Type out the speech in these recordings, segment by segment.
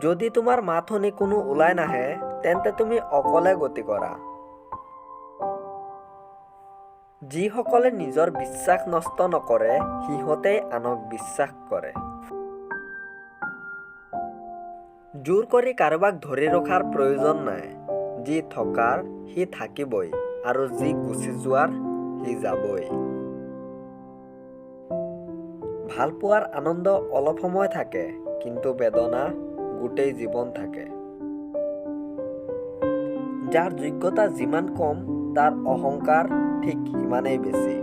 যদি তোমাৰ মাত শুনি কোনো ওলাই নাহে, তেন্তে তুমি অকলে গতি কৰা। যিসকলে নিজৰ বিশ্বাস নষ্ট নকৰে, সিহঁতেই আনক বিশ্বাস কৰে। জোৰ কৰি কাৰোবাক ধৰি ৰখাৰ প্ৰয়োজন নাই। যি থকাৰ সি থাকিবই আৰু যি গুচি যোৱাৰ সি যাবই। ভালপোৱাৰ আনন্দ অলপ সময় থাকে, কিন্তু বেদনা গোটেই জীৱন থাকে। যাৰ যোগ্যতা যিমান কম, তাৰ অহংকাৰ ঠিক সিমানেই বেছি।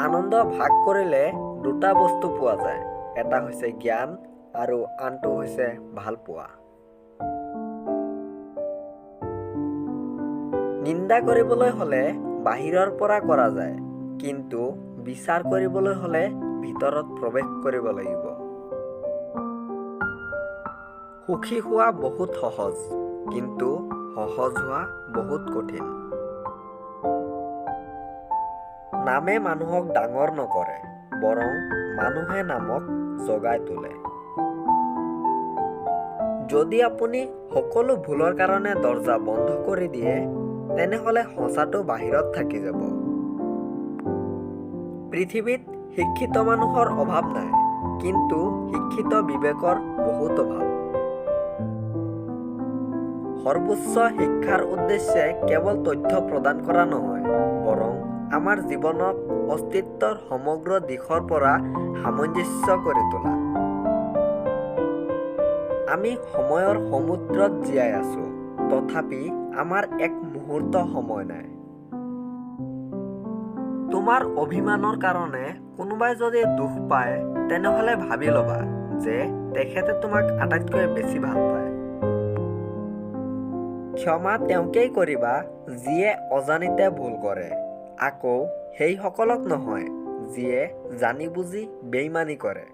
আনন্দ ভাগ কৰিলে দুটা বস্তু পোৱা যায়, এটা হৈছে জ্ঞান আৰু আনটো হৈছে ভালপোৱা। নিন্দা কৰিবলৈ হ'লে বাহিৰৰ পৰা কৰা যায়, কিন্তু বিচাৰ কৰিবলৈ হ'লে ভিতৰত প্ৰৱেশ কৰিব লাগিব। সুখী হোৱা বহুত সহজ, কিন্তু সহজ হোৱা বহুত কঠিন। নামে মানুহক ডাঙৰ নকৰে, বৰং মানুহে নামক জগাই তোলে। যদি আপুনি সকলো ভুলৰ কাৰণে দৰ্জা বন্ধ কৰি দিয়ে, তেনেহ'লে সঁচাটো বাহিৰত থাকি যাব। পৃথিৱীত শিক্ষিত মানুহৰ অভাৱ নাই, কিন্তু শিক্ষিত বিবেকৰ বহুত অভাৱ। সৰ্বোচ্চ শিক্ষাৰ উদ্দেশ্যে কেৱল তথ্য প্ৰদান কৰা নহয়, বৰং আমাৰ জীৱনক অস্তিত্বৰ সমগ্ৰ দিশৰ পৰা সামঞ্জস্য কৰি তোলা। আমি সময়ৰ সমুদ্ৰত জীয়াই আছো, তথাপি আমাৰ এক মুহূৰ্ত সময় নাই। তোমাৰ অভিমানৰ কাৰণে কোনোবাই যদি দুখ পায়, তেনেহ'লে ভাবি ল'বা যে তেখেতে তোমাক আটাইতকৈ বেছি ভাল পায়। ক্ষমা তেওঁকেই কৰিবা যিয়ে অজানিতে ভুল কৰে, আকৌ সেইসকলক নহয় যিয়ে জানি বুজি বেইমানি কৰে।